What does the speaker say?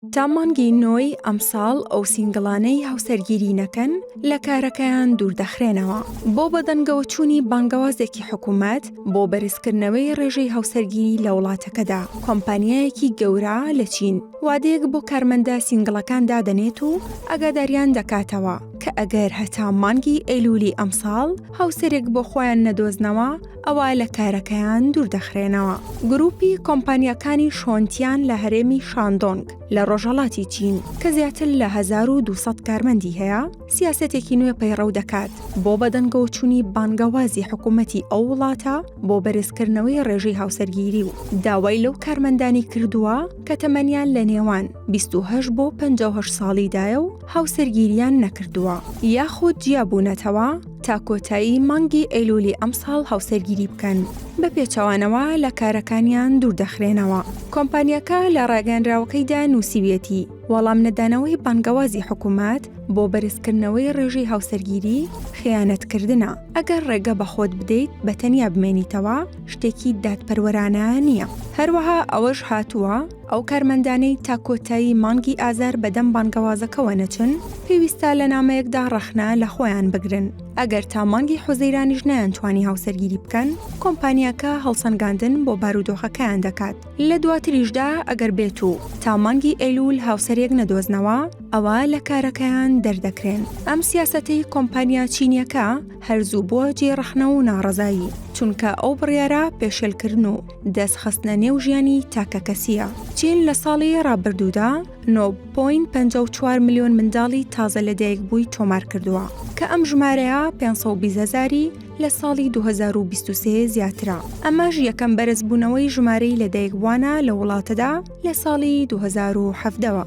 تا مانگی نۆی ئەمساڵ ئەو سینگڵانەی هاوسەرگیری نەکەن لە کارەکەیان دووردەخرێنەوە. بۆ بەدەنگەوەچوونی بانگەوازێکی حکومەت بۆ بەرزکردنەوەی ڕێژەی هاوسەرگیری لە وڵاتەکەدا، کۆمپانیایەکی گەورە لە چین وادەیەک بۆ کارمەندە سینگڵەکان دادەنێت و ئاگاداریان دەکاتەوە کە ئەگەر هەتا مانگی ئەیلولی ئەمساڵ هاوسەرێک بۆ خۆیان نەدۆزنەوە ئەوا لە کارەکەیان دووردەخرێنەوە. گروپی کۆمپانیاکانی شۆنتیان لە هەرێمی شاندۆنگ لە ڕۆژهەڵاتی چین کە زیاتر لە 1200 کارمەندی هەیە، سیاسەتێکی نوێ پەیڕەو دەکات بۆ بەدەنگەوەچوونی بانگەوازی حکوومەتی ئەو وڵاتە بۆ بەرزکردنەوەی ڕێژەی هاوسەرگیری و داوای لەو کارمەندانی کردووە کە تەمەنیان لە نێوان 28 بۆ 58 ساڵیدایە و هاوسەرگیریان نەکردووە یاخود جیابوونەتەوە تا کۆتایی مانگی ئەیلولی ئەمساڵ هاوسەرگیری بکەن، بە پێچەوانەوە لە کارەکانیان دووردەخرێنەوە. کۆمپانیاکە لە ڕاگەیەنراوەکەیدا نووسیویەتی، وەڵامنەدانەوەی بانگەوازی حکومەت بۆ بەرزکردنەوەی ڕێژەی هاوسەرگیری خیانەتکردنە، ئەگەر ڕێگە بە خۆت بدەیت بە تەنیا بمێنیتەوە شتێکی دادپەروەرانە نییە. هەروەها ئەوەش هاتووە، ئەو کارمەندانەی تا کۆتایی مانگی ئازار بەدەم بانگەوازەکەوە نەچن، پێویستە لە نامەیەکدا ڕەخنە لە خۆیان بگرن. ئەگەر تا مانگی حوزەیرانیش نەیانتوانی هاوسەرگیری بکەن، کۆمپانیاکە هەڵسەنگاندن بۆ بارودۆخەکەیان دەکات. لە دواتریشدا ئەگەر بێتو تا مانگی ئەیلول هاوسەرێک نەدۆزنەوە، ئەوا لە کارەکەیان دەردەکرێن. ئەم سیاسەتەی کۆمپانیا چینییەکە هەر زوو بووە جێی ڕەخنە و ناڕەزایی، چونکە ئەو بڕیارە پێشێلکردن و دەست خستنە نێو ژیانی تاکەکەسییە. چین لە ساڵی ڕابردوودا 9.54 ملیۆن منداڵی تازە لەدایکبووی تۆمار کردووە، کە ئەم ژمارەیە 520 هەزاری لە ساڵی 2023 زیاترە، ئەمەش یەکەم بەرزبوونەوەی ژمارەی لەدایکبووانە لە وڵاتەدا لە ساڵی 2017 وە.